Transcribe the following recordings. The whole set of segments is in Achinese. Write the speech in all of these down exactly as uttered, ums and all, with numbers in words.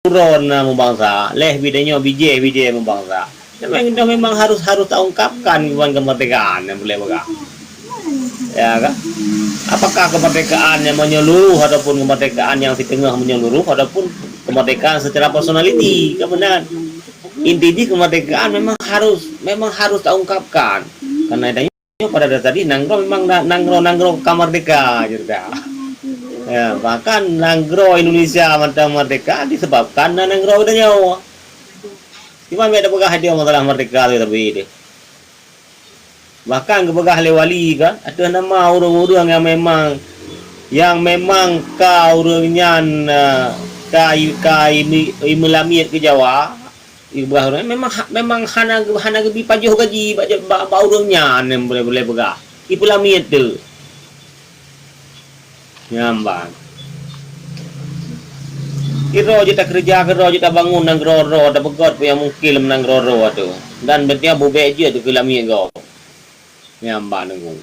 droe na meubangsa, lheuh bidée nyoe bijéh-bijéh meubangsa. Memang, memang harus, harus taungkapkan bukan kemerdekaan nyang boleh peugah. Ya kan? Apakah kemerdekaan yang menyeluruh ataupun kemerdekaan yang setengah menyeluruh ataupun kemerdekaan secara personaliti? Kan benar. Inti jih kemerdekaan memang harus, memang harus taungkapkan. Karena itu pada dasar jih nanggroe memang na-, nanggroe-nanggroe ka merdeka je dah. Ya, bahkan nanggroe Indonesia mantong merdeka disebabkan na nanggroe geutanyoe. Cuma bèk tapeugah idéh masalah merdeka tu tapi deh. Bahkan geupeugah lé wali kan, ateueh nama ureuëng-ureuëng nyang memang, nyang memang ka ureuëng nyan, eh, ka i-, ka imi-, imeulamiet keu Jawa, geupeugah ureuëng memang ha-, memang hana geu-, hana geubi pajoh gaji bak, bak, bak ureuëng nyan, nyang boleh, boleh peugah. Ipeulamiet tu. Nyan ban. Keudroe jeuet takeureuja, keudroe jeuet tabangon nanggroe droe, tapeugöt peue nyang mungken lam nanggroe droe tu. Dan beutôi bubèk jeuet keu lamiet gob. Nyan ban teungku.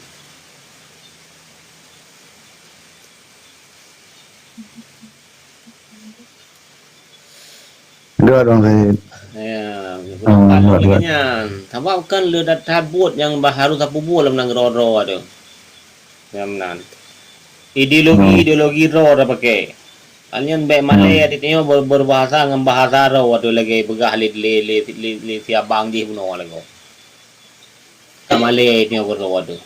Dua dong Said. Ya, oh, pendapat dua, lagèe dua. Nyan. Sabab kan le that-that buet nyang bah harus tapeubuet lam nanggroe droe tu. Nyan nan. Ideologi, hmm, ideologi droe tapakai. Hal nyan bèk malèe, hmm, até tanyoe ber-, berbahasa ngon bahasa droe watèe lagèe peugah lé, lé, lé, lé, lé si abang jih bunoe lagoe. Ka malèe tanyoe keudroe watèe.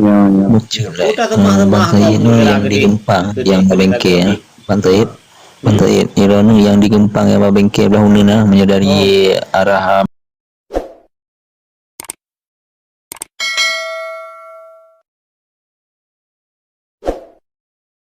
Ya, ya. Betul, oh, tak semah-semah. Bang Said tu nyang di Geumpang, nyang bak bengke, ya. Bang Said, Bang Said, nyang di Geumpang nyang bak bengke blah uneuen na, meunyoe dari arah